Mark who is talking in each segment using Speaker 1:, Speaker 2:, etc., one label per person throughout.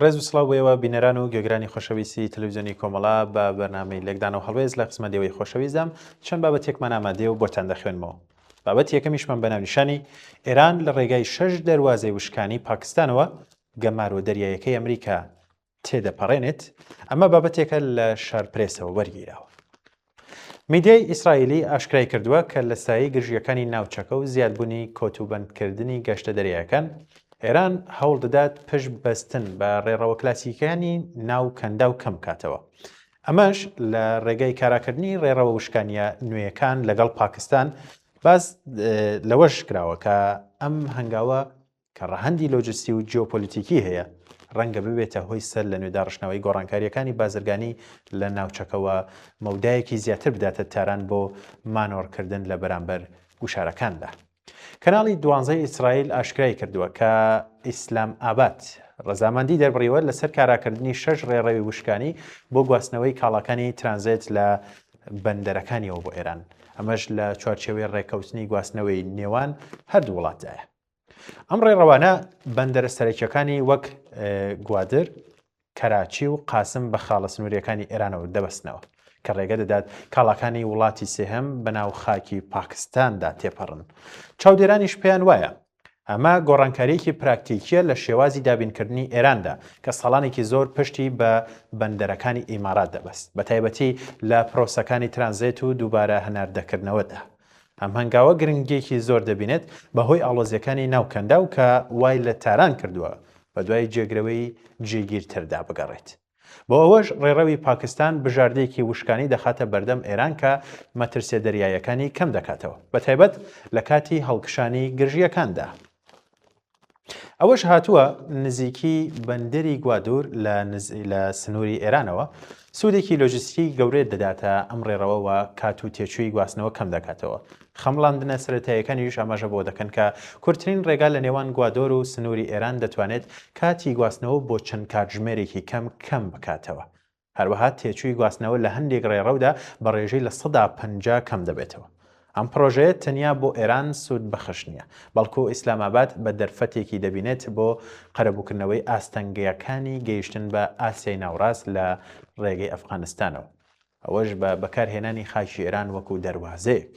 Speaker 1: ڕێز و سڵاو بۆ ئێوە بینەران و گوێگرانی خۆشەویستی تەلەڤیزیۆنی کۆمەڵە بە بەرنامەی لێکدانەوە هەڵوێست لە خزمەت ئێوەی خۆشەویستدام چەند بابەتێکمان ئامادەیە و بۆتان دەخوێنمەوە. بابەتی یەکەمیشمان بە ناونیشانی ئێران لە ڕێگای شەش دەروازەی وشکانی پاکستانەوە گەمارۆ دەریایەکەی ئەمریکا تێدەپەڕێنێت، ئەمە بابەتێکە لە شارپرێسەوە وەرگیراوە. میدیای ئیسرائیلی ئاشکرای کردووە کە لە سایەی گرژییەکانی ناوچەکە و زیادبوونی کۆتوبەندکردنی گەشتە دەریایەکان، ئێران هەوڵدەدات پشت بەستن بە ڕێڕەوە کلاسیکییەکانی ناو کەنداو کەم بکاتەوە. ئەمەش لە ڕێگای کاراکردنی ڕێڕەوە وشکانییە نوێیەکان لەگەڵ پاکستان. باس لەوەش کراوە کە ئەم هەنگاوە کە ڕەهەندی لۆجستی و جیۆپۆلیتیکی هەیە، ڕەنگە ببێتە هۆی سەر لە نوێ داڕشتنەوەی گۆڕانکارییەکانی بازرگانی لە ناوچەکە و مەودایەکی زیاتر بداتە تاران بۆ مانۆڕکردن لە بەرامبەر گوشارەکاندا. کەناڵی دوانزەی ئیسرائیل ئاشکرای کردووە کە ئیسلام ئاباد ڕەزامەندی دەربڕیوە لەسەر کاراکردنی شەش ڕێڕەوی وشکانی بۆ گواستنەوەی کاڵاکانی ترانزێت لە بەندەرەکانیەوە بۆ ئێران، ئەمەش لە چوارچێوەی ڕێککەوتنی گواستنەوەی نێوان هەردوو وڵاتدایە. ئەم ڕێڕەوانە بەندەرە سەرەکیەکانی وەک گوادر، کەراچی و قاسم بە خاڵە سنووریەکانی ئێرانەوە دەبەستنەوە کە ڕێگە دەدات کاڵاکانی وڵاتی سێهەم بەناو خاکی پاکستاندا تێپەڕن. چاودێرانیش پێیان وایە ئەمە گۆڕانکارییەکی پراکتیکییە لە شێوازی دابینکردنی ئێراندا کە ساڵانێکی زۆر پشتی بە بەندەرەکانی ئیمارات دەبەست، بەتایبەتی لە پرۆسەکانی ترانزێت و دووبارە هەناردەکردنەوەدا. ئەم هەنگاوە گرنگییەکی زۆر دەبینێت بەهۆی ئاڵۆزییەکانی ناو کەنداو کە وای لە تاران کردووە بەدوای جێگرەوەی جێگیرتردا بگەڕێت. بۆ ئەوەش ڕێڕەوی پاکستان بژاردەیەکی وشکانی دەخاتە بەردەم ئێران کە مەترسیە دەریاییەکانی کەم دەکاتەوە، بەتایبەت لە کاتی هەڵکشانی گرژییەکاندا. ئەوەش هاتووە، نزیکی بەندەری گوادور لە لە سنووری ئێرانەوە سوودێکی لۆجستیی گەورە دەداتە ئەم ڕێڕەوە و کات و تێچووی گواستنەوە کەم دەکاتەوە. خەمڵاندنە سەرەتاییەکانیش ئاماژە بەوە دەکەن کە کورتترین ڕێگا لە نێوان گوادۆر و سنووری ئێران دەتوانێت کاتی گواستنەوە بۆ چەند کاتژمێرێکی کەم کەم بکاتەوە. هەروەها تێچووی گواستنەوە لە هەندێک ڕێڕەودا بە ڕێژەی 50% کەم دەبێتەوە. ئەم پڕۆژەیە تەنیا بۆ ئێران سوودبەخش نییە، بەڵکو ئیسلامئاباد بە دەرفەتێکی دەبینێت بۆ قەرەبووکردنەوەی ئاستەنگییەکانی گەیشتن بە ئاسیای ناوڕاست لە ڕێگەی ئەفغانستانەوە. ئەوەش بە بەکارهێنانی خاکی ئێران وەکو دەروازەیەک.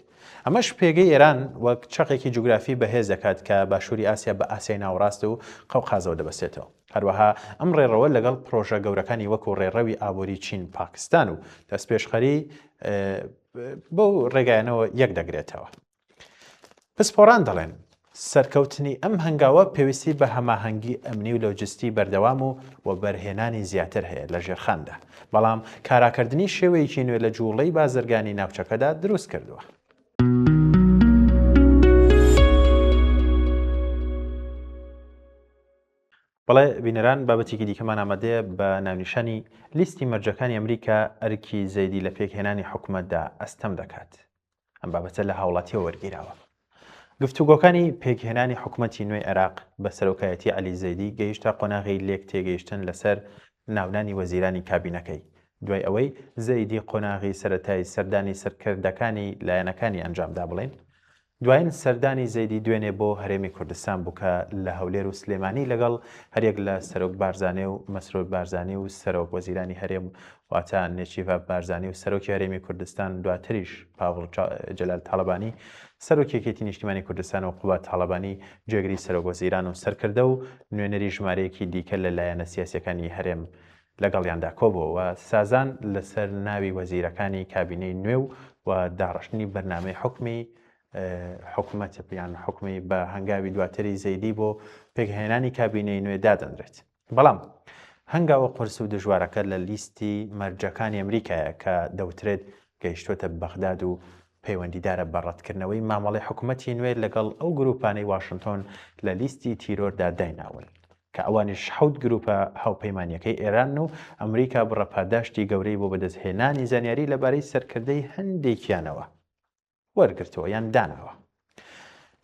Speaker 1: ئەمەش پێگەی ئێران وەک چەقێکی جوگرافی بەهێز دەکات کە باشووری ئاسیا بە ئاسیای ناوەڕاست و قەوقازەوە دەبەستێتەوە. هەروەها ئەم ڕێڕەوە لەگەڵ پڕۆژە گەورەکانی وەکو ڕێڕەوی ئابووری چین پاکستان و دەستپێشخەری بەو ڕێگایانەوە یەک دەگرێتەوە. پسپۆڕان دەڵێن، سەرکەوتنی ئەم هەنگاوە پێویستی بە هەماهەنگی ئەمنی و لۆجستی بەردەوام و وەبەرهێنانی زیاتر هەیە لە ژێرخاندا، بەڵام کاراکردنی شێوەیەکی نوێ لە جووڵەی بازرگانی ناوچەکەدا دروست کردووە. بەڵێ بینەران بابەتێکی دیکەمان ئامادەیە بە ناونیشانی لیستی مەرجەکانی ئەمریکا ئەرکی زەیدی لە پێکهێنانی حکومەتدا ئەستەم دەکات. ئەم بابەتە لە هاوڵاتیەوە وەرگیراوە. گفتوگۆکانی پێکهێنانی حکومەتی نوێی عێراق بە سەرۆکایەتی عەلی زەیدی گەیشتە قۆناغی لێک تێگەیشتن لەسەر ناونانی وەزیرانی کابینەکەی، دوای ئەوەی زەیدی قۆناغی سەرەتای سەردانی سەرکردەکانی لایەنەکانی ئەنجامدا بڵێن دواین سەردانی زەیدی دوێنێ بۆ هەرێمی کوردستان بوو کە لە هەولێر و سلێمانی لەگەڵ هەریەک لە سەرۆک بارزانێ و مەسرور بارزانی و سەرۆک وەزیرانی هەرێم واتە نێچیرڤان بارزانی و سەرۆکی هەرێمی کوردستان دواتریش پاڤڵ جەلال تاڵەبانی سەرۆکی یەکێتی نیشتیمانی کوردستان و قوباد تاڵەبانی جێگری سەرۆک وەزیران و سەرکردە و نوێنەری ژمارەیەکی دیکە لە لایەنە سیاسیەکانی هەرێم لەگەڵیاندا کۆبووەوە سازان لەسەر ناوی وەزیرەکانی کابینەی نوێ و و داڕشتنی بەرنامەی حکومی حکومەت یان حکومی بە هەنگاوی دواتری زەیدی بۆ پێکهێنانی کابینەی نوێ دادەنرێت. بەڵام هەنگاوە قورس و دژوارەکە لە لیستی مەرجەکانی ئەمریکایە کە دەوترێت گەیشتووەتە بەغداد و پەیوەندیدارە بە ڕەتکردنەوەی مامەڵەی حکومەتی نوێ لەگەڵ ئەو گروپانەی واشنتۆن لە لیستی تیرۆردا دایناون کە ئەوانیش حەوت گروپە هاوپەیمانیەکەی ئێرانن و ئەمریکا بڕە پاداشتی گەورەی بۆ بەدەستهێنانی زانیاری لەبارەی سەرکردەی هەندێکیانەوە وەرگرتووە یان داناوە.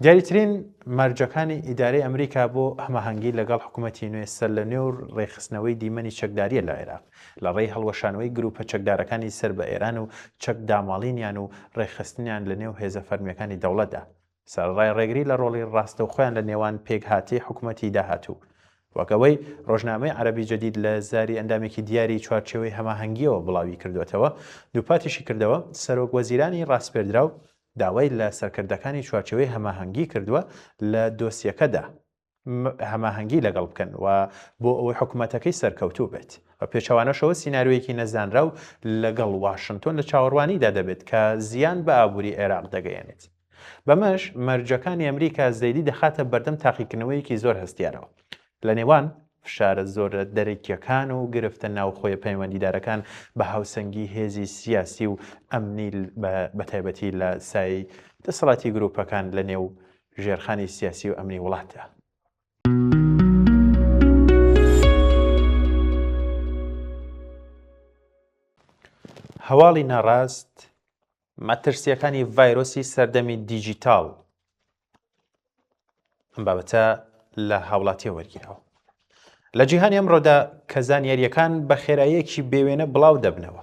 Speaker 1: دیاریترین مەرجەکانی ئیدارەی ئەمریکا بۆ هەماهەنگی لەگەڵ حکوومەتی نوێ سەرلەنوێ و ڕێکخستنەوەی دیمەنی چەکدارییە لە عێراق لە ڕێی هەڵوەشانەوەی گرووپە چەکدارەکانی سەر بە ئێران و چەک داماڵینیان و ڕێکخستنیان لە نێو هێزە فەرمییەکانی دەوڵەتدا سەرەڕای ڕێگری لە ڕۆڵی ڕاستەوخۆیان لە نێوان پێکهاتەی حکوومەتی داهاتوو. وەک ئەوەی ڕۆژنامەی عەرەبی جەدید لە زاری ئەندامێکی دیاری چوارچێوەی هەماهەنگییەوە بڵاوی کردووەتەوە، دووپاتیشی کردەوە، سەرۆک وەزیرانی ڕاسپێردراو داوای لە سەرکردەکانی چوارچێوەی هەماهەنگی کردووە لە دۆسیەکەدا هەماهەنگی لەگەڵ بکەن و بۆ ئەوەی حکومەتەکەی سەرکەوتوو بێت. بە پێچەوانەشەوە سیناریۆیەکی نەزانراو لەگەڵ واشنتۆن لە چاوەڕوانیدا دەبێت کە زیان بە ئابووری عێراق دەگەیەنێت. بەمەش مەرجەکانی ئەمریکا زەیدی دەخاتە بەردەم تاقیکردنەوەیەکی زۆر هەستیارەوە لە نێوان فشارە زۆرە دەرەکییەکان و گرفتە ناوخۆیە پەیوەندیدارەکان بە هاوسەنگی هێزی سیاسی و ئەمنی بەتایبەتی لە سایەی دەسەڵاتی گروپەکان لە نێو ژێرخانی سیاسی و ئەمنی وڵاتدا. هەواڵی ناڕاست مەترسییەکانی ڤایرۆسی سەردەمی دیجیتاڵ ئەم بابەتە لە هاوڵاتیە وەرگیراوە. لە جیهانی ئەمڕۆدا کە زانیارییەکان بە خێراییەکی بێوێنە بڵاو دەبنەوە،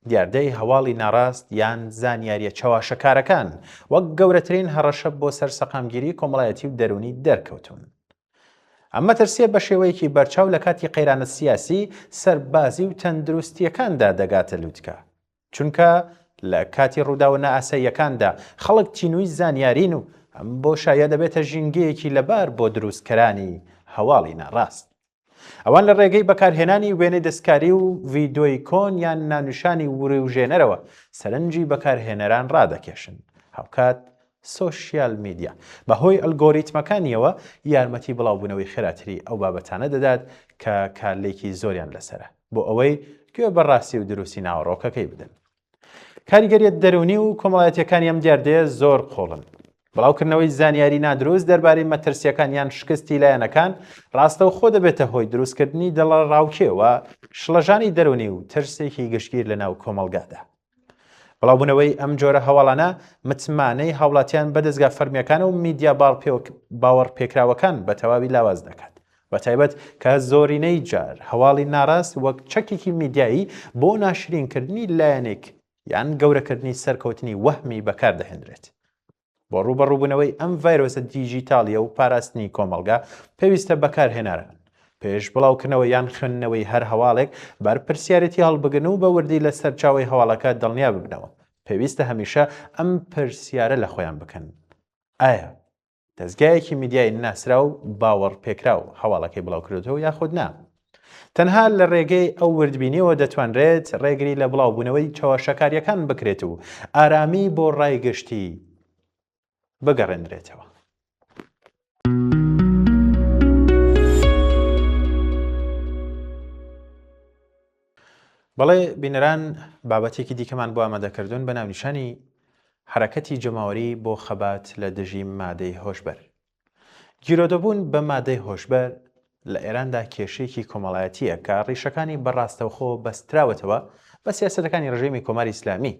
Speaker 1: دیاردەی هەواڵی ناڕاست یان زانیارییە چەواشەکارەکان وەک گەورەترین هەڕەشە بۆ سەر سەقامگیری کۆمەڵایەتی و دەروونی دەرکەوتوون. ئەم مەترسییە بە شێوەیەکی بەرچاو لە کاتی قەیرانە سیاسی، سەربازی و تەندروستییەکاندا دەگاتە لوتکە. چونکە لە کاتی ڕووداوە نائاساییەکاندا خەڵک تینووی زانیارین و ئەم بۆشاییە دەبێتە ژینگەیەکی لەبار بۆ دروستکەرانی هەواڵی ناڕاست. ئەوان لە ڕێگەی بەکارهێنانی وێنەی دەستکاری و ڤیدۆی کۆن یان ناونیشانی وروژێنەرەوە سەرنجی بەکارهێنەران ڕادەکێشن. هاوکات سۆشیال میدیا بەهۆی ئەلگۆریتمەکانیەوە یارمەتی بڵاوبوونەوەی خێراتری ئەو بابەتانە دەدات کە کارلێکی زۆریان لەسەرە بۆ ئەوەی گوێ بە ڕاستی و دروستی ناوەڕۆکەکەی بدەن. کاریگەریە دەروونی و کۆمەڵایەتیەکانی ئەم دیاردەیە زۆر قوڵن. بڵاوکردنەوەی زانیاری نادروست دەربارەی مەترسیەکان یان شکستی لایەنەکان ڕاستەوخۆ دەبێتە هۆی دروستکردنی دڵەڕاوکێ و شڵەژانی دەروونی و ترسێکی گشتگیر لەناو کۆمەڵگادا. بڵاوبوونەوەی ئەم جۆرە هەواڵانە متمانەی هاوڵاتیان بە دەزگا فەرمییەکان و میدیا باوەڕپێکراوەکان بە تەواوی لاواز دەکات، بەتایبەت کە زۆرینەی جار هەواڵی ناڕاست وەک چەکێکی میدیایی بۆ ناشرینکردنی لایەنێک یان گەورەکردنی سەرکەوتنی وەهمی بەکاردەهێنرێت. بۆ ڕووبەڕووبوونەوەی ئەم ڤایرۆسە دیجیتاڵییە و پاراستنی کۆمەڵگا، پێویستە بەکارهێنەران پێش بڵاوکردنەوە یان خوێندنەوەی هەر هەواڵێک، بەرپرسیارێتی هەڵبگرن و بە وردی لە سەرچاوەی هەواڵەکە دڵنیا ببنەوە. پێویستە هەمیشە ئەم پرسیارە لە خۆیان بکەن، ئایا دەزگایەکی میدیای ناسراو و باوەڕپێکراو هەواڵەکەی بڵاوکردۆتەوە یاخود نا؟ تەنها لە ڕێگەی ئەو وردبینیەوە دەتوانرێت ڕێگری لە بڵاوبوونەوەی چەواشەکارییەکان بکرێت و ئارامی بۆ ڕای گشتی بگەڕێنرێتەوە. بەڵێ بینەران بابەتێکی دیکەمان بۆ ئامادەکردوون بە ناونیشانی حەرەکەتی جەماوەری بۆ خەبات لە دژی مادەی هۆشبەر. گیرۆدەبوون بە مادەی هۆشبەر لە ئێراندا کێشەیەکی کۆمەڵایەتییە کە ڕیشەکانی بە ڕاستەوخۆ بەستراوەتەوە بە سیاسەتەکانی ڕژێمی کۆماری ئیسلامی،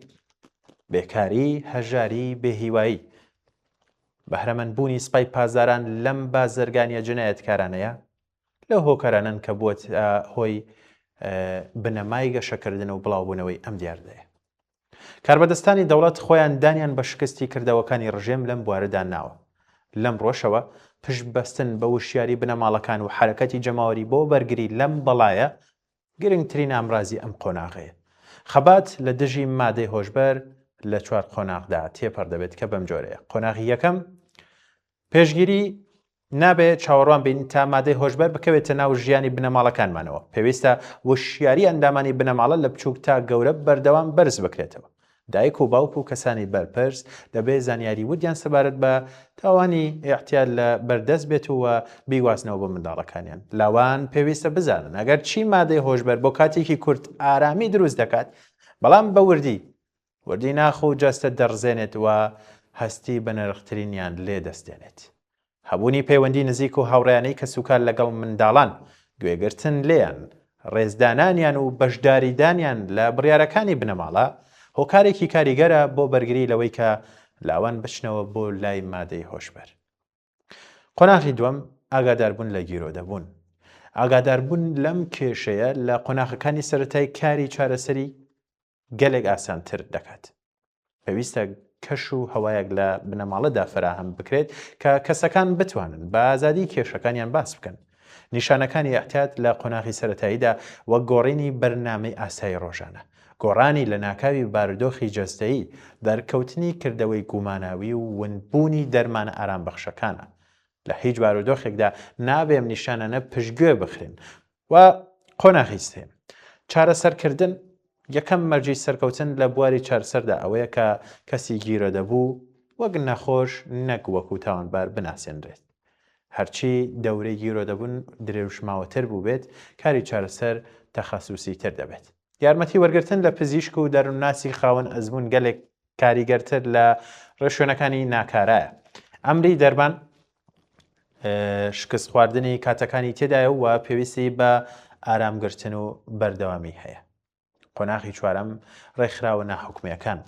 Speaker 1: بێکاری، هەژاری، بێهیوایی، بەهرەمەندبوونی سپای پاسداران لەم بازرگانییە جنایەتکارانەیە لەو هۆکارانەن کە بووەتە هۆی بنەمای گەشەکردن و بڵاوبوونەوەی ئەم دیاردەیە. کاربەدەستانی دەوڵەت خۆیان دانیان بە شکستی کردەوەکانی ڕژێم لەم بوارەدا ناوە. لەم ڕوەشەوە پشت بەستن بە وشیاری بنەماڵەکان و حەرەکەتی جەماوەری بۆ بەرگری لەم بەڵایە گرنگترین ئامرازی ئەم قۆناغەیە. خەبات لە دژی مادەی هۆشبەر لە چوار قۆناغدا تێپەڕ دەبێت کە بەم جۆرەیە، قۆناغی یەکەم، پێشگیری، نابێ چاوەڕوان بین تا مادەی هۆشبەر بکەوێتە ناو ژیانی بنەماڵەکانمانەوە، پێویستە وشیاری ئەندامانی بنەماڵە لە بچووک تا گەورە بەردەوام بەرز بکرێتەوە. دایک و باوک و کەسانی بەرپرس دەبێ زانیاری وردیان سەبارەت بە تاوانی ئیعتیاد لە بەردەست بێت و بیگوازنەوە بۆ منداڵەکانیان. لاوان پێویستە بزانن ئەگەر چی مادەی هۆشبەر بۆ کاتێکی کورت ئارامی دروست دەکات، بەڵام بە وردی وردی ناخ و جەستە دەڕزێنێت و هەستی بەنرخترینیان لێ دەستێنێت. هەبوونی پەیوەندی نزیک و هاوڕێیانەی کەسوکار لەگەڵ منداڵان، گوێگرتن لێیان، ڕێزدانانیان و بەشداریدانیان لە بڕیارەکانی بنەماڵە، هۆکارێکی کاریگەرە بۆ بەرگری لەوەی کە لاوان بچنەوە بۆ لای مادەی هۆشبەر. قۆناغی دووەم، ئاگاداربوون لە گیرۆدەبوون. ئاگاداربوون لەم کێشەیە لە قۆناغەکانی سەرەتای کاری چارەسەری گەلێک ئاسانتر دەکات. پێویستە کەش و هەوایەک لە بنەماڵەدا فەراهەم بکرێت کە کەسەکان بتوانن بە ئازادی کێشەکانیان باس بکەن. نیشانەکانی ئیعتیاد لە قۆناغی سەرەتاییدا وەک گۆڕینی بەرنامەی ئاسایی ڕۆژانە، گۆڕانی لەناکاوی بارودۆخی جەستەیی، دەرکەوتنی کردەوەی گوماناوی و ونبوونی دەرمانە ئارامبەخشەکانە. لە هیچ بارودۆخێکدا نابێ ئەم نیشانانە پشتگوێ بخرێن و قۆناغی سێ چارەسەرکردن یەکەم مەرجی سەرکەوتن لە بواری چارەسەردا ئەوەیە کە کەسی گیرۆدەبوو وەک نەخۆش نەک وەکو تاوانبار بناسێنرێت. هەرچی دەورەی گیرۆدەبوون درێژماوەتر بووبێت، کاری چارەسەر تەخەسوسیتر دەبێت. یارمەتی وەرگرتن لە پزیشک و دەروونناسی خاوەن ئەزموون گەلێک کاریگەرتر لە ڕێوشوێنەکانی ناکارایە. ئەمری دەرمان شکست خواردنی کاتەکانی تێدایە و پێویستی بە ئارامگرتن و بەردەوامی هەیە. قۆناغی چوارەم، ڕێکخراوە ناحکومییەکان.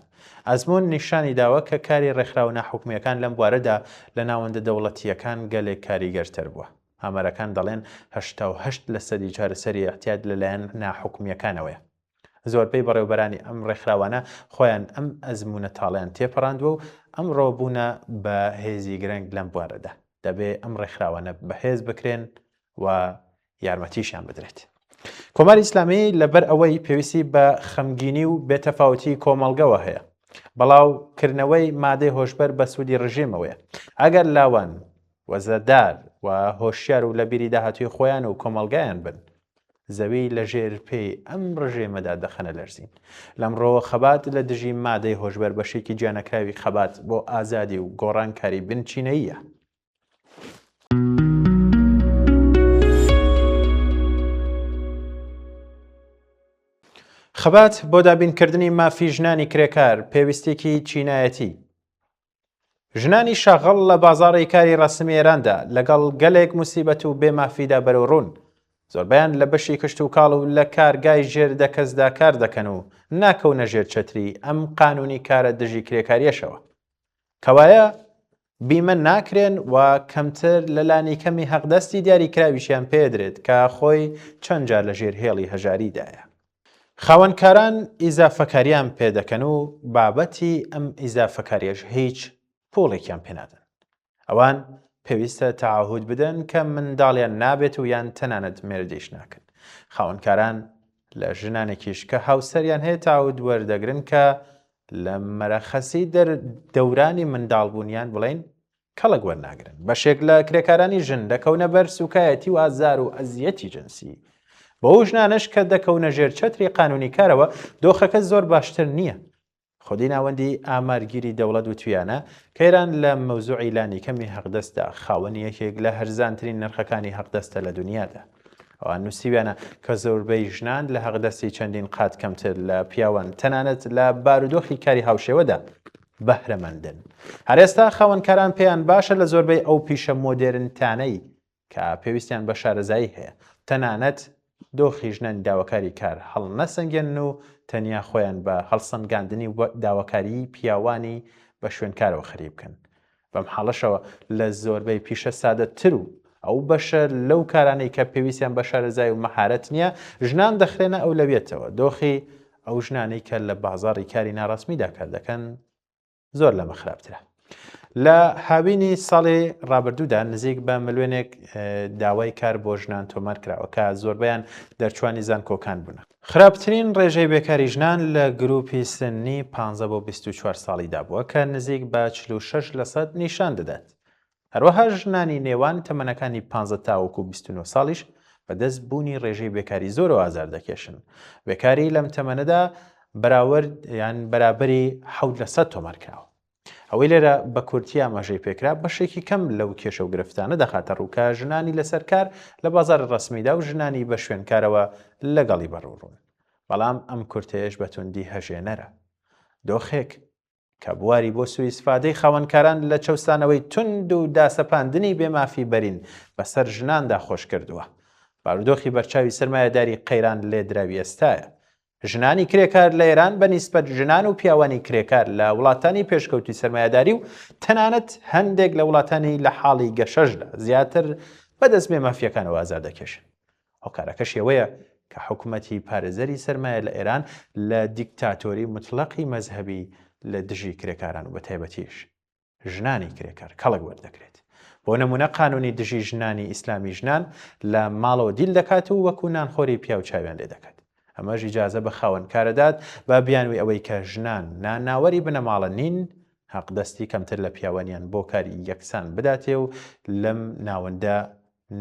Speaker 1: ئەزموون نیشانی داوە کە کاری ڕێکخراوە ناحکومییەکان لەم بوارەدا لە ناوەندە دەوڵەتییەکان گەلێک کاریگەرتر بووە. ئامارەکان دەڵێن 88 لەسەدی چارەسەری ئیعتیاد لەلایەن ناحکومییەکانەوەیە. زۆربەی بەڕێوەبەرانی ئەم ڕێکخراوانە خۆیان ئەم ئەزموونە تاڵەیان تێپەڕاندووە و ئەمڕۆ بوونە بە هێزی گرنگ لەم بوارەدا. دەبێ ئەم ڕێکخراوانە بەهێز بکرێن و یارمەتیشیان بدرێت. کۆماری ئیسلامی لەبەر ئەوەی پێویستی بە خەمگینی و بێتەفاوتی کۆمەڵگەوە هەیە. بەڵاو کردنەوەی مادەی هۆشبەر بە سوودی ڕژێمەوەیە. ئەگەر لاوان وەزەدار و هۆشیار و لە بیری داهاتووی خۆیان و کۆمەڵگایان بن، زەوی لە ژێر پێی ئەم ڕژێمەدا دەخەنە لەرزین. لەمڕۆوە خەبات لە دژی مادەی هۆشبەر بەشێکی جیانەکراوی خەبات بۆ ئازادی و گۆڕانکاری بنچینەییە. خەبات بۆ دابینکردنی مافی ژنانی کرێکار پێویستێکی چینایەتی. ژنانی شاغڵ لە بازاڕی کاری ڕەسمی ئێراندا لەگەڵ گەلێک موسیبەت و بێ مافیدا بەرەو ڕوون. زۆربەیان لە بەشی کشتوکاڵ و لە کارگای ژێر دەکەسدا کار دەکەن و ناکەونە ژێر چەتری ئەم قانوونی کارە دژی کرێکارییەشەوە. کەوایە بیمە ناکرێن و کەمتر لە لانیکەمی هەقدەستی دیاریکراویشیان پێدرێت کە خۆی چەند جار لە ژێر هێڵی هەژاریدایە. خاوەنکاران ئیزافەکاریان پێدەکەن و بابەتی ئەم ئیزافەکاریەش هیچ پوڵێکیان پێنادەن. ئەوان پێویستە تەعاهود بدەن کە منداڵیان نابێت و یان تەنانەت مێردیش ناکەن. خاوەنکاران لە ژنانێکیش کە هاوسەریان هەیە تەعاهود وەردەگرن کە لە مەرەخەسی دەر دەورانی منداڵبوونیان بڵێین کەڵک وەرناگرن. بەشێک لە کرێکارانی ژن دەکەونە بەر سوکایەتی و ئازار و ئەزیەتی جنسی. بەو ژنانەش کە دەکەونە ژێر چەتری قانونی کارەوە دۆخەکە زۆر باشتر نییە. خودی ناوەندی ئامارگیری دەوڵەت وتویانە کە ئێران لە مەوزوعی لانیکەمی حەقدەستدا خاوەنی یەکێک لە هەرزانترین نرخەکانی حەقدەستە لە دنیادا. ئەوان نووسیویانە کە زۆربەی ژنان لە حەقدەستی چەندین قات کەمتر لە پیاوان تەنانەت لە بارودۆخی کاری هاوشێوەدا بەهرەمەندن. هەر ئێستا خاوەنکاران پێیان باشە لە زۆربەی ئەو پیشە مۆدێرنتانەی کە پێویستیان بە شارەزایی هەیە، تەنانەت دۆخی ژنانی داواکاری کار هەڵنەسەنگێنن و تەنیا خۆیان بە هەڵسەنگاندنی داواکاریی پیاوانی بە شوێنکارەوە خەریک بکەن. بەم حاڵەشەوە لە زۆربەی پیشە سادەتر و ئەو بەشە لەو کارانەی کە پێویستیان بە شارەزایی و مەهارەت نییە، ژنان دەخرێنە ئەولەویەتەوە. دۆخی ئەو ژنانەی کە لە بازاڕی کاری ناڕەسمیدا کار دەکەن زۆر لەمە خراپترە. لە هاوینی ساڵی ڕابردوودا نزیک بە ملیۆنێک داوای کار بۆ ژنان تۆمار کراوە کە زۆربەیان دەرچوانی زانکۆکان بوونە. خراپترین ڕێژەی بێکاری ژنان لە گروپی سنی 15 بۆ 24 ساڵیدا بووە کە نزیک بە 46 لەسەد نیشان دەدات. هەروەها ژنانی نێوان تەمەنەکانی 15 تاوەکو 29 ساڵیش بەدەست بوونی ڕێژەی بێکاری زۆرەوە ئازار دەکێشن. بێکاری لەم تەمەنەدا بەراورد یان بەرابەری 7 لەسەد تۆمار کراوە. ئەوەی لێرە بە کورتی ئاماژەی پێکرا بەشێکی کەم لەو کێشە و گرفتانە دەخاتە ڕوو کە ژنانی لەسەر کار لە بازاڕی ڕەسمیدا و ژنانی بە شوێنکارەوە لەگەڵی بەڕووڕوون. بەڵام ئەم کورتەیەش بە توندی هەژێنەرە. دۆخێک کە بواری بۆ سوئیسفادەی خاوەنکاران لە چەوسانەوەی توند و داسەپاندنی بێ مافی بەرین بەسەر ژناندا خۆش کردووە. بارودۆخی بەرچاوی سەرمایەداری قەیران لێدراوی ئێستایە. ژنانی کرێکار لە ئێران بە نیسبەت ژنان و پیاوانی کرێکار لە وڵاتانی پێشکەوتوی سەرمایەداری و تەنانەت هەندێک لە وڵاتانی لە حاڵی گەشەشدا زیاتر بەدەست بێ مافیەکانەوە ئازار دەکێشن. هۆکارەکەش ئەوەیە کە حکومەتی پارێزەری سەرمایە لە ئێران لە دیکتاتۆری موتڵەقی مەزهەبی لە دژی کرێکاران و بەتایبەتیش ژنانی کرێکار کەڵک وەردەگرێت. بۆ نمونە قانونی دژی ژنانی ئیسلامی ژنان لە ماڵەوە دیل دەکات و وەکو نانخۆری پیاو چاویان لێ دەکات. ئەمەش ئیجازە بە خاوەنکارەدات بە بیانوی ئەوەی کە ژنان ناناوەری بنەماڵە نین حەقدەستی کەمتر لە پیاوانیان بۆ کاری یەکسان بداتێ و لەم ناوەندە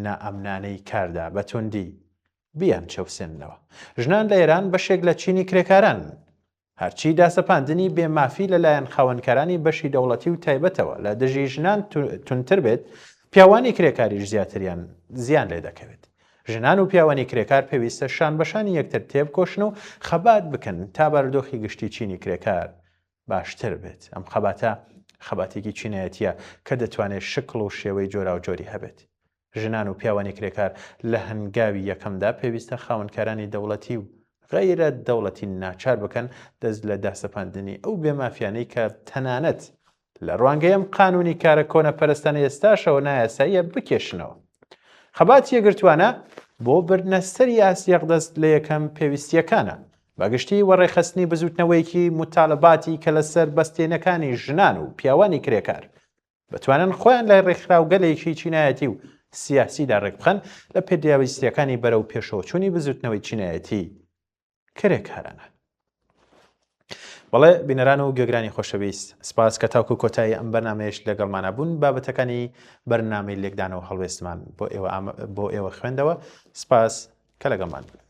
Speaker 1: نائەمنانەی کاردا بە توندی بیانچەوسێننەوە. ژنان لە ئێران بەشێک لە چینی کرێکارانن. هەرچی داسەپاندنی بێ مافی لە لایەن خاوەنکارانی بەشی دەوڵەتی و تایبەتەوە لە دژی ژنان توندتر بێت، پیاوانی کرێکاریش زیاتریان زیان لێ دەکەوێت. ژنان و پیاوانی کرێکار پێویستە شان بەشانی یەکتر تێبکۆشن و خەبات بکەن تا بارودۆخی گشتی چینی کرێکار باشتر بێت. ئەم خەباتە خەباتێکی چینایەتییە کە دەتوانێت شکڵ و شێوەی جۆراوجۆری هەبێت. ژنان و پیاوانی کرێکار لە هەنگاوی یەکەمدا پێویستە خاوەنکارانی دەوڵەتی و غەیرە دەوڵەتی ناچار بکەن دەست لە داسەپاندنی ئەو بێمافیانەی کە تەنانەت لە ڕوانگەی ئەم قانونی کارە کۆنەپەرستانە ئێستاشەوە نایاساییە بکێشنەوە. خەباتی یەکگرتووانە بۆ بردنە سەری ئاستی ئەقدەست لە یەکەم پێویستییەکانە. بەگشتی وەڕێخستنی بزووتنەوەیەکی موتالەباتی کە لەسەر بەستێنەکانی ژنان و پیاوانی کرێکار بتوانن خۆیان لای ڕێکخراوگەلێکی چینایەتی و سیاسیدا ڕێکبخەن لە پێداویستییەکانی بەرەو پێشەوەچوونی بزووتنەوەی چینایەتی کرێکارانە. بەڵێ بینەران و گوێگرانی خۆشەویست سپاس کە تاوکو کۆتایی ئەم بەرنامەیەش لەگەڵمانە بوون بابەتەکانی بەرنامەی لێکدانەوە هەڵوێستمان بۆ ئێوە بۆ ئێوە خوێندەوە سپاس کە لەگەڵمان بوون.